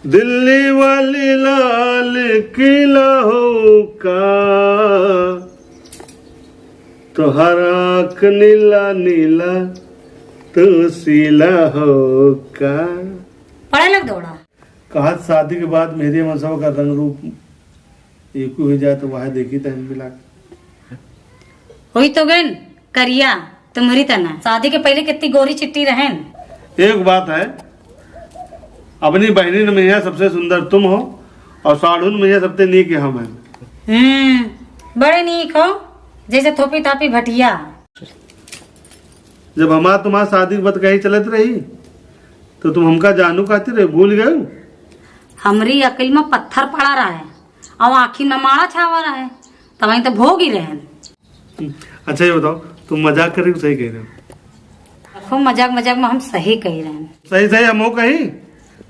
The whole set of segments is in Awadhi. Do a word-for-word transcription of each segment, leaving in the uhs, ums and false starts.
दिल्ली वाली लाल किला हो का, तोहर आँख नीला नीला, तू सीला हो का। पढ़े लग दौड़ा। कहत शादी के बाद मेहरिया मनसवा का रंग रूप एक हो जाए तो वह देखी तहन मिला। होई तो गन करिया तुम्हरी तना। शादी के पहले कितनी गोरी चिट्टी रहन। एक बात है, अपनी बहनिन में यहाँ सबसे सुंदर तुम हो और साढ़ुन में यहाँ सबसे नीक हम हैं। हम्म, बड़े नीक हो, जैसे थोपी थापी भटिया। जब हमार तुम्हार शादी के बात कही चलत रही, तो तुम हमका जानू कहती रहे, भूल गए? हमरी अकिल में पत्थर पड़ा रहा है और आँखी में माड़ा छावा रहा है, तब वहीं तो भोग ही रहन। अच्छा, ये बताओ, तुम मजाक कर रही हो, सही कह रहे हो? खूब मजाक, मजाक में हम सही कह रहे हैं। सही, सही, हम वो कही,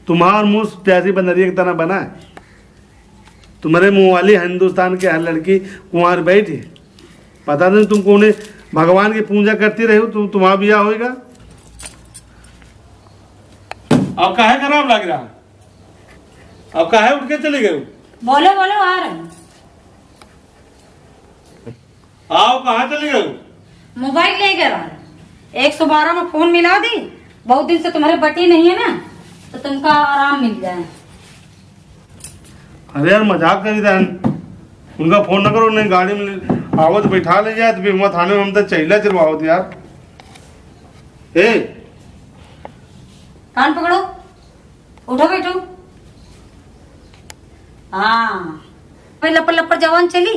तुम्हार मुंह प्यासी बनरिया की तरह बना है। तुम्हारे मुंह वाली हिंदुस्तान के हर लड़की कुंवार बैठी। पता नहीं तुम कौन भगवान की पूजा करती रही हो, तुम, तुम्हारा ब्याह होएगा। अब काहे खराब लग रहा? अब काहे उठ के चली गई? बोलो, बोलो, आ रहे हैं। आओ, कहाँ चली गई? मोबाइल ले गए रहा। एक सौ बारह में फोन मिला दी, बहुत दिन से तुम्हारे बटी नहीं है ना, तो तुमका आराम मिल जाए। अरे यार, मजाक करी रहन, उनका फोन न करो, नहीं गाड़ी में ले, आवत बैठा ले जाए, तो फिर वहाँ थाने में हम तो चैला चलवाओ यार। ए, कान पकड़ो, उठो बैठो। हाँ, भाई लपर लपर जवान चली।